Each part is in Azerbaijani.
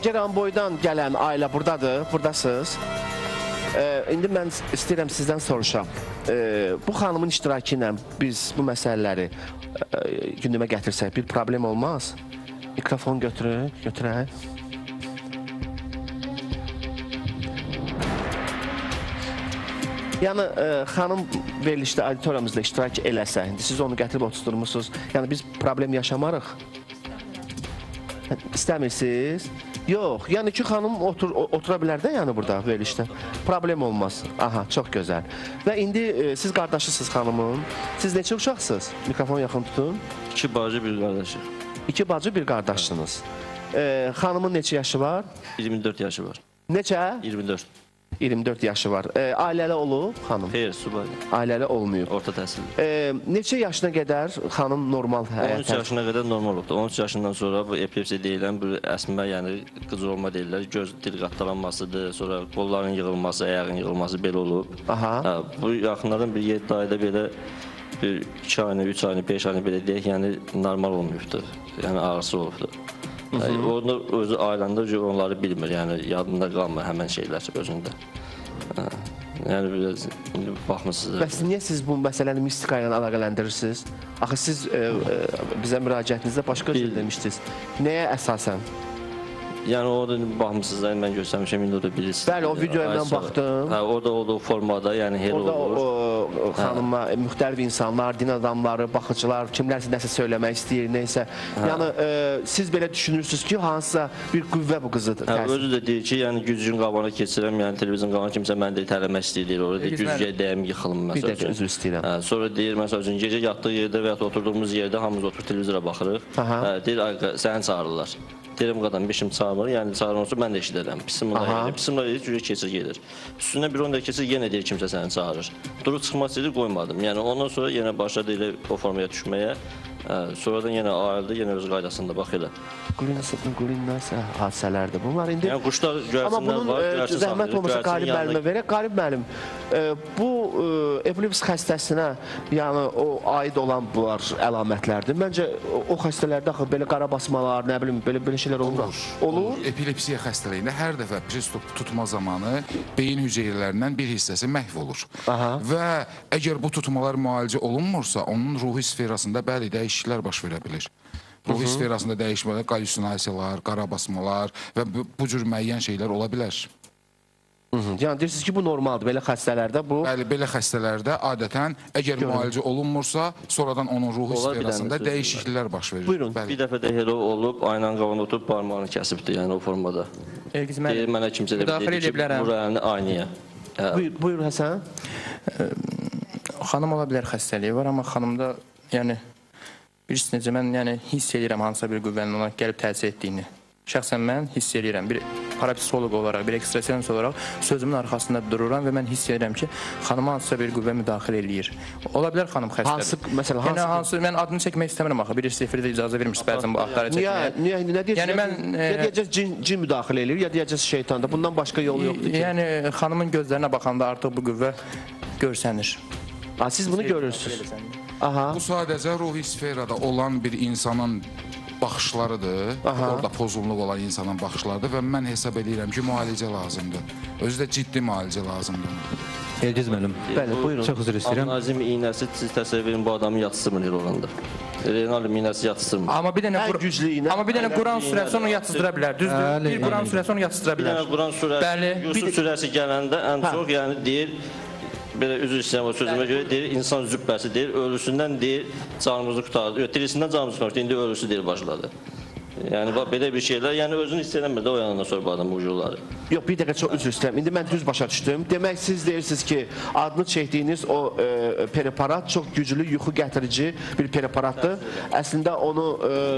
Geranboydan gələn ailə buradadır, buradasınız. İndi mən istəyirəm sizdən soruşam. Bu xanımın iştirakı ilə biz bu məsələləri gündəmə gətirsək bir problem olmaz? Mikrofon götürün, götürək. Yəni, xanım verilişdə auditoriyamızda iştirak eləsə, indi siz onu gətirib oturtmuşsunuz, yəni biz problem yaşamarıq. İstəmirsiniz? Yox, yəni ki, xanım otura bilər də yəni burada verilişdə. Problem olmaz. Aha, çox gözəl. Və indi siz qardaşısınız xanımın. Siz neçə uşaqsınız? Mikrofon yaxın tutun. 2 bacı, bir qardaşı. 2 bacı, bir qardaşsınız. Xanımın neçə yaşı var? 24 yaşı var. Neçə? 24. 24 yaşı var. Ailəli olub xanım? Xeyr, subay. Ailəli olmayıb. Orta təhsilli. Neçə yaşına qədər xanım normal həyat? 13 yaşına qədər normal olubdur. 13 yaşından sonra bu epilepsiya deyilən bu əsmə, yəni qıcır olma deyirlər. Göz dil qatdalanmasıdır, sonra qolların yığılması, ayağın yığılması belə olub. Aha. Bu yaxınlardan bir 7 ayda belə bir 2 ayını, 3 ayını, 5 ayını belə deyək, yəni normal olmayıbdır. Yəni ağrısı olubdur. Onu özü ailəndə onları bilmir, yəni yadında qalmır həmən şeylər özündə. Yəni biraz baxmısınız. Bəs niyə siz bu məsələni mistika ilə əlaqələndirirsiniz? Axı siz bizə müraciətinizdə başqa cür demişdiniz. Nəyə əsasən? Yəni orada baxmısınız, mən göstərmişəm, indi o da bilirsiniz. Bəli, o videoya mən baxdım. Hə, orada olduğu formada, yəni elə olur. Orada o xanıma müxtəlif insanlar, din adamları, baxıcılar, kimlərsə nəsə söyləmək istəyir, neysə. Yəni siz belə düşünürsünüz ki, hansısa bir qüvvə bu qızı təsir. Özü də deyir ki, yəni güzgün qabağına keçirəm, yəni televizyon qabağına kimsə məni deyir, tərləmək istəyir, deyir, orada deyir, güzgüyə dəyəm, yıxılım, məsəl üçün. Bir dəqiqə, üzr istəyirəm. Sonra deyir, məsəl üçün, gecə yatdığı yerdə və ya oturduğumuz yerdə hamımız oturub televizora baxırıq. Deyir, səni çağırırlar. Deyirəm, qadın, bir işim çağırmır, yəni çağıran olsa mən də eşidərəm. Pisimlə gedir, pisimlə gedir, cürə keçir gedir. Üstündən bir 10 dəqiqə keçir, yenə deyir, kimsə səni çağırır. Durub çıxmaq istəyir, qoymadım. Yəni ondan sonra yenə başladı elə o formaya düşməyə. Sonradan yenə ayrıldı, yenə öz qaydasında bax elə. Qulinnas hadisələrdir bunlar indi. Yəni quşlar, göyərsinlər var, göyərsin saxlayır. Zəhmət olmasa Qalib müəllimə verək. Qalib müəllim, bu epilepsi xəstəsinə yəni o aid olan bunlar əlamətlərdir. Məncə o xəstələrdə axı belə qara basmalar, nə bilim belə şeylər olmur. Olur. Epilepsiya xəstəliyində hər dəfə pristup tutma zamanı beyin hüceyrələrindən bir hissəsi məhv olur. Və əgər bu tutmalar müalicə olunmursa, onun ruhi sferasında bəli dəyişikliklər baş verə bilir. Ruhi sferasında dəyişmələr, qalüsinasiyalar, qara basmalar və bu cür müəyyən şeylər ola bilər. Yəni deyirsiniz ki, bu normaldır, belə xəstələrdə bu... Bəli, belə xəstələrdə adətən əgər müalicə olunmursa, sonradan onun ruhi sferasında dəyişikliklər baş verir. Buyurun. Bir dəfə də elə olub, aynanın qabağında oturub barmağını kəsibdir, yəni o formada. Deyir, mənə kimsə də deyir ki, vur əlini aynaya. Buyur Həsən. Xanım ola bilər xəstəliyi var, amma xanımda, yəni, bilirsiniz necə, mən yəni, hiss edirəm hansısa bir qüvvənin ona gəlib təsir etdiyini. Şəxsən mən hiss edirəm, bir parapsixoloq olaraq, bir ekstrasens olaraq sözümün arxasında dururam və mən hiss edirəm ki, xanıma hansısa bir qüvvə müdaxilə eləyir. Ola bilər xanım xəstədir. Hansı, məsələn, hansı? Yəni, hansı, mən adını çəkmək istəmirəm axı, bilirsiniz, efirdə icazə vermişsiniz bəzən bu adları çəkməyə. Niyə, nə deyəcəksiniz? Yəni, mən, ya deyəcəksiniz cin müdaxilə eləyir, ya deyəcəksiniz şeytanda. Bundan başqa yolu yoxdur ki. Yəni, xanımın gözlərinə baxanda artıq bu qüvvə görsənir. Siz bunu görürsünüz. Aha. Bu sadəcə ruhi sferada olan bir insanın baxışlarıdır. Aha. Orada pozğunluq olan insanın baxışlarıdır və mən hesab edirəm ki, müalicə lazımdır. Özü də ciddi müalicə lazımdır. Elgiz müəllim, bəli, buyurun. Çox üzr istəyirəm. Nazim iynəsi, siz təsəvvür edin, bu adamı yatsızmır elə olanda. Renalım iynəsi yatsızmır. Amma bir dənə, amma bir dənə Quran surəsi onu yatsızdıra bilər, düzdür? Bir Quran surəsi onu yatsızdıra bilər. Bir dənə Quran surəsi, Yusuf surəsi gələndə ən çox, yəni deyir, belə üzr istəyirəm o sözümə görə, deyir, insan zübbəsi deyir, ölüsündən deyir, canımızı qurtardı. Yox, dirisindən canımızı qurtardı, indi ölüsü deyir, başladı. Yəni, belə bir şeylər, yəni özünü hiss eləmir də o yanından sonra bu adam ucurları. Yox, bir dəqiqə çox üzr istəyirəm. İndi mən düz başa düşdüm. Demək, siz deyirsiniz ki, adını çəkdiyiniz o preparat çox güclü, yuxu gətirici bir preparatdır. Əslində onu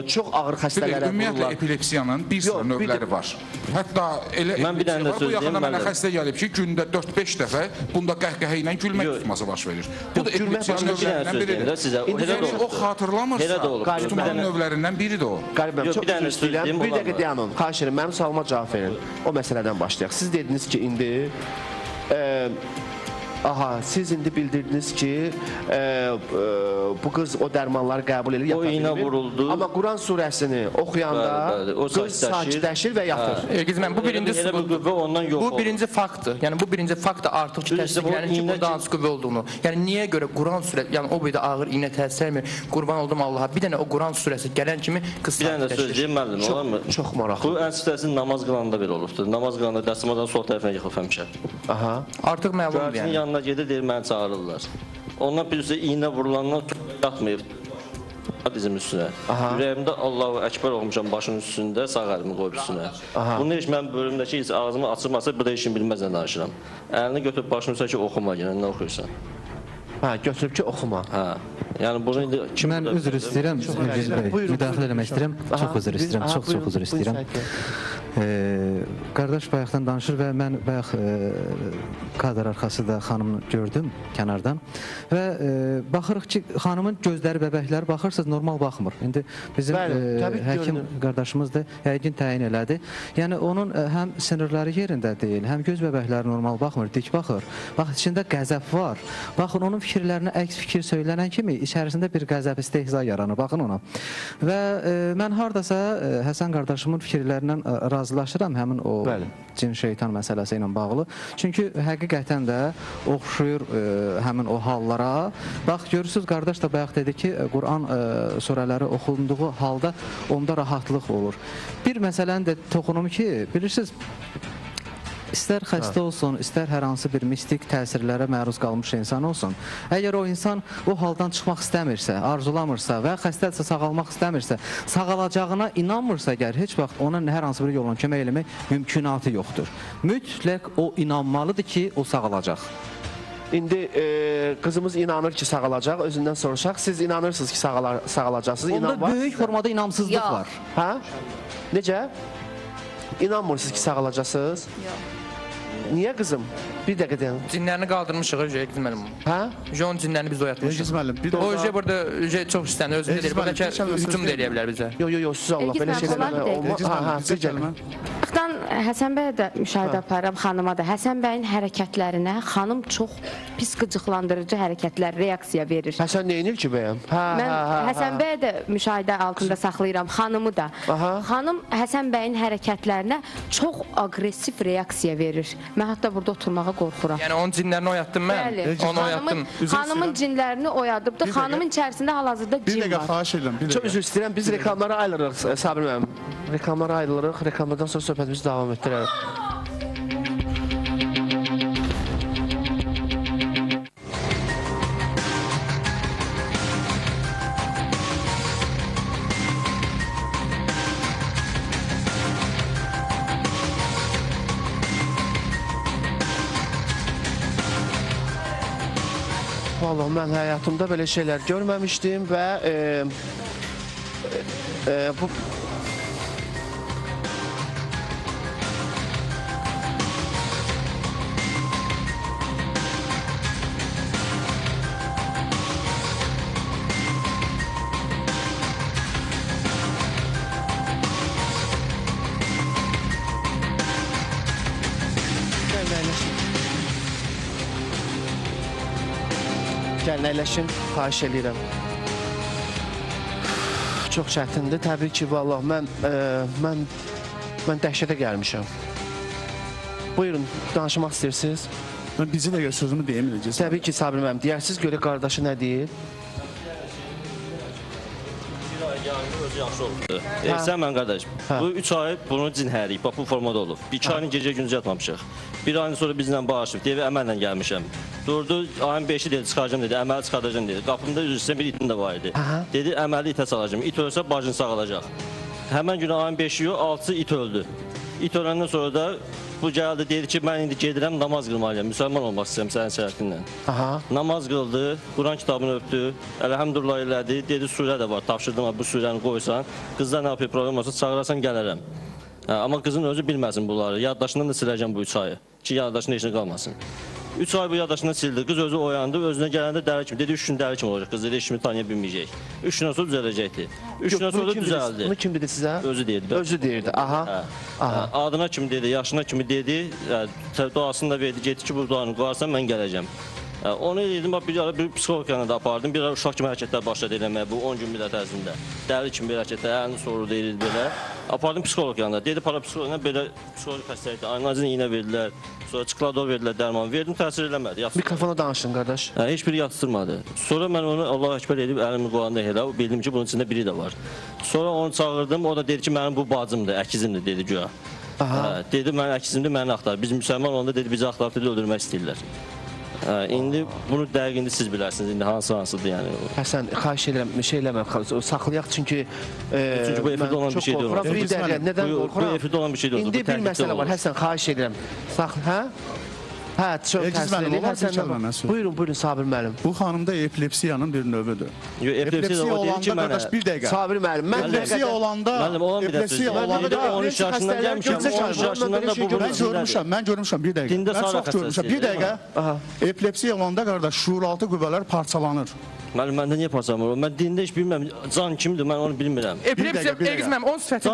çox ağır xəstələrə vururlar. Ümumiyyətlə, epilepsiyanın bir sıra növləri var. Hətta elə epilepsiya var, bu yaxında mənə xəstə gəlib ki, gündə 4-5 dəfə bunda qəhqəhə ilə gülmək tutması baş verir. Bu da epilepsiyanın növlərindən biridir. O xatırlamırsa, tutmanın növlərindən biridir o. Bir dəqiqə dayanın, xahiş edirəm, mənim sualıma cavab verin. O məsələdən başlayaq. Siz dediniz ki, indi Aha, siz indi bildirdiniz ki, bu qız o dərmanları qəbul edir, yata O iynə bilmir. vuruldu. Amma Quran surəsini oxuyanda qız sakitləşir və yatır. Elgiz müəllim, bu birinci sübutdur. Bu birinci faktdır. Yəni bu birinci faktdır artıq ki, təsdiqlənir ki, burada hansı qüvvə olduğunu. Yəni niyə görə Quran surəsi, yəni o bir də ağır iynə təsir etmir. Qurban oldum Allaha. Bir dənə o Quran surəsi gələn kimi qız Bir dənə sakitləşir. söz deyim müəllim, olarmı? Çox maraqlı. Bu ən stresi namaz qılanda belə olubdur. Namaz qılanda dəstəmazdan sol tərəfinə yıxılıb həmişə. Aha. Artıq məlumdur yəni. Yanına gedir, deyir, məni çağırırlar. Ondan birisi iynə vurulandan yatmayıb dizim üstünə. Ürəyimdə Allahu Əkbər oxumuşam başının üstündə, sağ əlimi qoyub üstünə. Bunu heç mənim bölümdəki heç ağzımı açılmasa, bu da heç kim bilməz nə danışıram. Əlini götürüb başının üstünə ki, oxuma, yəni nə oxuyursan. Hə, götürüb ki, oxuma. Hə. Yəni bunu indi kim Mən üzr istəyirəm, Elgiz bəy. Müdaxilə eləmək istəyirəm. Çox üzr istəyirəm, çox üzr istəyirəm. Qardaş bayaqdan danışır və mən bayaq kadr arxası da xanımı gördüm kənardan və baxırıq ki, xanımın gözləri, bəbəkləri baxırsınız, normal baxmır. İndi bizim həkim qardaşımız da yəqin təyin elədi. Yəni onun həm sinirləri yerində deyil, həm göz bəbəkləri normal baxmır, dik baxır. Bax, içində qəzəb var. Baxın, onun fikirlərinə əks fikir söylənən kimi içərisində bir qəzəb, istehza yaranır. Baxın ona. Və mən hardasa Həsən qardaşımın fikirlərindən razılaşıram həmin o cin şeytan məsələsi ilə bağlı. Çünki həqiqətən də oxşuyur həmin o hallara. Bax, görürsünüz, qardaş da bayaq dedi ki, Quran surələri oxunduğu halda onda rahatlıq olur. Bir məsələni də toxunum ki, bilirsiniz, İstər xəstə olsun, istər hər hansı bir mistik təsirlərə məruz qalmış insan olsun. Əgər o insan o haldan çıxmaq istəmirsə, arzulamırsa və xəstədirsə sağalmaq istəmirsə, sağalacağına inanmırsa əgər, heç vaxt ona hər hansı bir yolla kömək eləmək mümkünatı yoxdur. Mütləq o inanmalıdır ki, o sağalacaq. İndi qızımız inanır ki, sağalacaq. Özündən soruşaq. Siz inanırsınız ki, sağalacaqsınız. Onda böyük formada inamsızlıq var. Hə? Necə? İnanmırsınız ki, sağalacaqsınız? Yox. Niyə qızım? Bir dəqiqə deyəm. Cinlərini qaldırmışıq, Elgiz müəllim. Hə? Onun cinlərini biz oyatmışıq. Elgiz müəllim, bir O burada çox istənir, özünü deyir. Bəlkə hücum da eləyə bilər bizə. Yox, yox, yox, siz Allah, belə şeylər olmaz. Elgiz müəllim, bir kəlmə. Baxdan Həsən bəyə də müşahidə aparıram, xanıma da. Həsən bəyin hərəkətlərinə xanım çox pis qıcıqlandırıcı hərəkətlər, reaksiya verir. Həsən neynir ki bəyəm? Mən Həsən bəyə də müşahidə altında saxlayıram, xanımı da. Xanım Həsən bəyin hərəkətlərinə çox aqressiv reaksiya verir. Mən hətta burada oturmağa qorxuram. Yəni onun cinlərini oyatdım mən. Bəli. Onu oyatdım. Xanımın cinlərini oyadıbdır. Xanımın içərisində hal-hazırda cin var. Bir dəqiqə xahiş edirəm. Çox üzr istəyirəm. Biz reklamlara ayrılırıq, Sabir müəllim. Reklamlara ayrılırıq. Reklamlardan sonra söhbətimizi davam etdirərik. Vallahi mən həyatımda belə şeylər görməmişdim və bu Gəlin, əyləşin, xahiş eləyirəm. Çox çətindir. Təbii ki, vallah, mən dəhşətə gəlmişəm. Buyurun, danışmaq istəyirsiniz? Mən bircə dəqiqə sözümü deyim eləyəcək. Təbii ki, Sabir müəllim, deyərsiniz, görə qardaşı nə deyir? Bir ay yarım özü yaxşı olubdur. Sən mən qardaş, bu 3 ay bunu cin həriyib, bax bu formada olub. 2 ayın gecə gündüz yatmamışıq. Bir ayın sonra bizlə barışıb, deyir, əməllə gəlmişəm. Durdu, ayın 5-i dedi, çıxaracam dedi, əməli çıxardacam dedi. Qapımda üzr istəyirəm, bir itim də var idi. Dedi, əməli itə salacam, it ölsə bacın sağalacaq. Həmən günü ayın 5-i yox, 6-sı it öldü. İt öləndən sonra da bu gəldi, dedi ki, mən indi gedirəm, namaz qılmalıyam, müsəlman olmaq istəyirəm sənin şərtinlə. Namaz qıldı, Quran kitabını öpdü, əlhəmdülillah elədi, dedi, surə də var, tapşırdım, bu surəni qoysan, qızda nə yapıyor, problem olsa çağırasan gələrəm. Amma qızın özü bilməsin bunları, yaddaşından da siləcəm bu 3 ayı ki, yaddaşında heç nə qalmasın. 3 ay bu yaddaşından sildi. Qız özü oyandı, özünə gələndə dəli kimi. Dedi 3 gün dəli kimi olacaq qız. Dedi heç kimi tanıya bilməyəcək. 3 gündən sonra düzələcəkdi. 3 gündən sonra düzəldi. Bunu kim dedi sizə? Özü deyirdi. Özü deyirdi. Aha. Aha. Adına kimi dedi, yaşına kimi dedi, duasını da verdi, getdi ki bu duanı qoyarsan mən gələcəm. Onu elədim, bir ara bir psixoloq yanına da apardım, bir ara uşaq kimi hərəkətlər başladı eləməyə bu 10 gün müddət ərzində. Dəli kimi bir hərəkətlər, əlini sorurdu, eləyirdi belə. Apardım psixoloq yanına, dedi parapsixoloqla belə psixoloji xəstəlikdir, analizin iynə verdilər, sonra çıklador verdilər, dərman verdim, təsir eləmədi. Mikrofona danışın qardaş. Heç biri yatışdırmadı. Sonra mən onu Allahu Əkbər edib əlimi qoyanda elə bildim ki, bunun içində biri də var. Sonra onu çağırdım, o da dedi ki, mənim bu bacımdır, əkizimdir dedi güya. Dedi, mənim əkizimdir, məni axtar. Biz müsəlman olanda dedi, bizi axtarıb dedi, öldürmək istəyirlər. İndi bunu dəqiq indi siz bilərsiniz, indi hansı hansıdır yəni. Həsən, xahiş edirəm, şey eləmə, saxlayaq çünki bu efirdə olan bir şey deyil. Bir dəqiqə, nədən qorxuram? Bu efirdə olan bir şey deyil. İndi bir məsələ var, Həsən, xahiş edirəm. Hə? Hə, çox təsir edir. Həsən, buyurun, buyurun, Sabir müəllim. Bu xanımda epilepsiyanın bir növüdür. Epilepsiya olanda, qardaş, bir dəqiqə. Sabir müəllim, mən epilepsiya olanda, epilepsiya olanda 13 yaşından gəlmişəm, 13 yaşından da bu bunu görmüşəm, mən görmüşəm bir dəqiqə. Mən çox görmüşəm. Bir dəqiqə. Epilepsiya olanda, qardaş, şuuraltı qüvvələr parçalanır. Müəllim, məndə niyə parçalanmır? Mən dində heç bilmirəm, can kimdir, mən onu bilmirəm. Epilepsiya, Elgiz müəllim, onun sifəti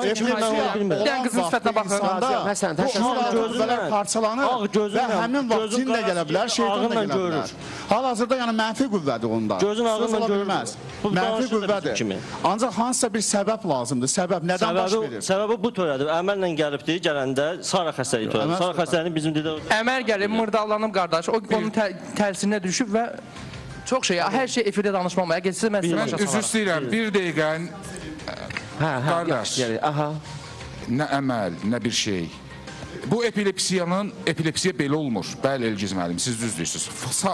bilmirəm. Bir dənə qızın sifətinə baxın. Həsən, Həsən, qüvvələr parçalanır və həmin vaxt cin də gələ bilər, şeytan da gələ bilər. Hal-hazırda yəni mənfi qüvvədir onda. Gözün ağınla görür. Mənfi qüvvədir. Ancaq hansısa bir səbəb lazımdır. Səbəb nədən baş verir? Səbəbi bu törədir. Əməllə gəlibdir, gələndə Sara xəstəliyi törədir. Sara xəstəliyini bizim dedə... Əməl gəlib, mırdallanıb qardaş, o onun təsirinə düşüb və çox şey, hər şey efirdə danışmamaya getsə mən sizə başa salarım. Üzr istəyirəm, bir dəqiqə, qardaş, nə əməl, nə bir şey. Bu epilepsiyanın, epilepsiya belə olmur. Bəli, Elgiz müəllim, siz düz deyirsiniz.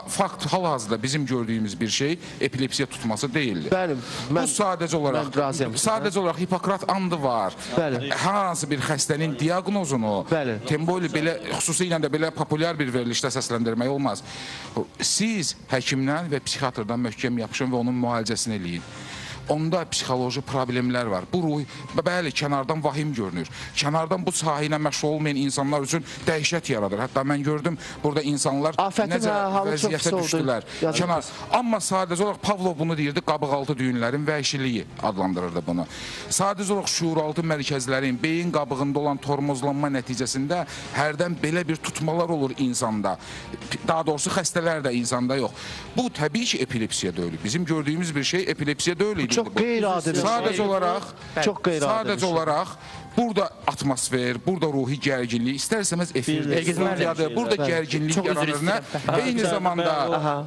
Fakt, hal-hazırda bizim gördüyümüz bir şey epilepsiya tutması deyildi. Bəli, bu sadəcə olaraq, sadəcə olaraq Hipokrat andı var. Bəli. Hər hansı bir xəstənin diaqnozunu, temboli belə, xüsusilə də belə populyar bir verilişdə səsləndirmək olmaz. Siz həkimdən və psixiatrdan möhkəm yapışın və onun müalicəsini eləyin. Onda psixoloji problemlər var. Bu ruhi, bəli, kənardan vahim görünür. Kənardan bu sahə ilə məşğul olmayan insanlar üçün dəhşət yaradır. Hətta mən gördüm, burada insanlar necə vəziyyətə düşdülər. Amma sadəcə olaraq Pavlov bunu deyirdi, qabıqaltı düyünlərin vəhşiliyi adlandırırdı bunu. Sadəcə olaraq şuuraltı mərkəzlərin, beyin qabığında olan tormozlanma nəticəsində hərdən belə bir tutmalar olur insanda. Daha doğrusu xəstələr də insanda yox. Bu təbii ki, epilepsiya deyil. Bizim gördüyümüz bir şey epilepsiya deyil idi. Çox qeyri-adi bir şey. Sadəcə olaraq burada atmosfer, burada ruhi gərginlik, istər-istəməz efirdə, studiyada, burada gərginlik yaranır. Nə? Eyni zamanda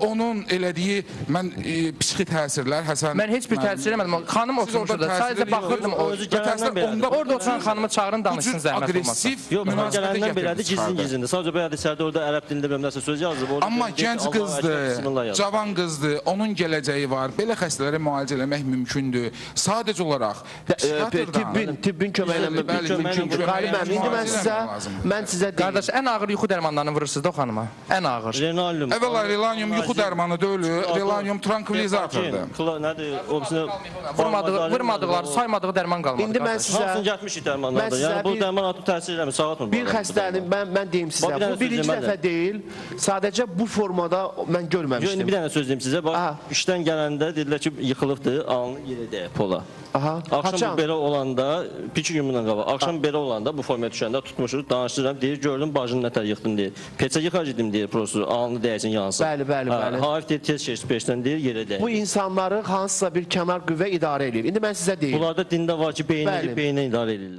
onun elədiyi mən psixi təsirlər, Həsən... Mən heç bir təsir eləmədim. Xanım oturmuşdu da, sadəcə baxırdım. Orada oturan xanımı çağırın, danışsın zəhmət olmasa. Yox, mən gələndən belədir, gizlin-gizlində. Sadəcə bayaq içəridə orada ərəb dilində bilməm nəsə söz yazıb. Amma gənc qızdır, cavan qızdır, onun gələcəyi var. Belə xəstələri müalicə eləmək mümkündür. Sadəcə olaraq psixiatrdan... Tibbin köməyi ilə mümkündür. Qalib müəllim, indi mən sizə deyim. Qardaş, ən ağır yuxu dərmanlarını vurursunuz da o xanıma. Ən ağır. Renalium. Əvvəla, relanium yuxu dərmanı deyil, relanium trankvilizatordur. Vurmadıqları, saymadığı dərman qalmadı. İndi mən sizə... Hamısını gətirmişik dərmanlarda. Yəni, bu dərman artıq təsir eləmir, sağaltmır. Bir xəstənin, mən deyim sizə, bu birinci dəfə deyil, sadəcə bu formada mən görməmişdim. İndi bir dənə söz deyim sizə, bax, işdən gələndə dedilər ki, yıxılıbdır, alnı yerə dəyib pola. Axşam belə olanda, bir-iki gün bundan qabaq, axşam belə olanda bu formaya düşəndə tutmuşuq, danışdıram, deyir, gördüm, bacını nətər yıxdım, deyir. Peçə yıxar gedim, deyir, prosto, alnı dəysin, yansın. Bəli, bəli, bəli. Hayf deyir, tez keçdi peçdən, deyir, yerə dəyir. Bu insanları hansısa bir kənar qüvvə idarə eləyir. İndi mən sizə deyim. Bunlarda dində var ki, beyinə idarə eləyirlər.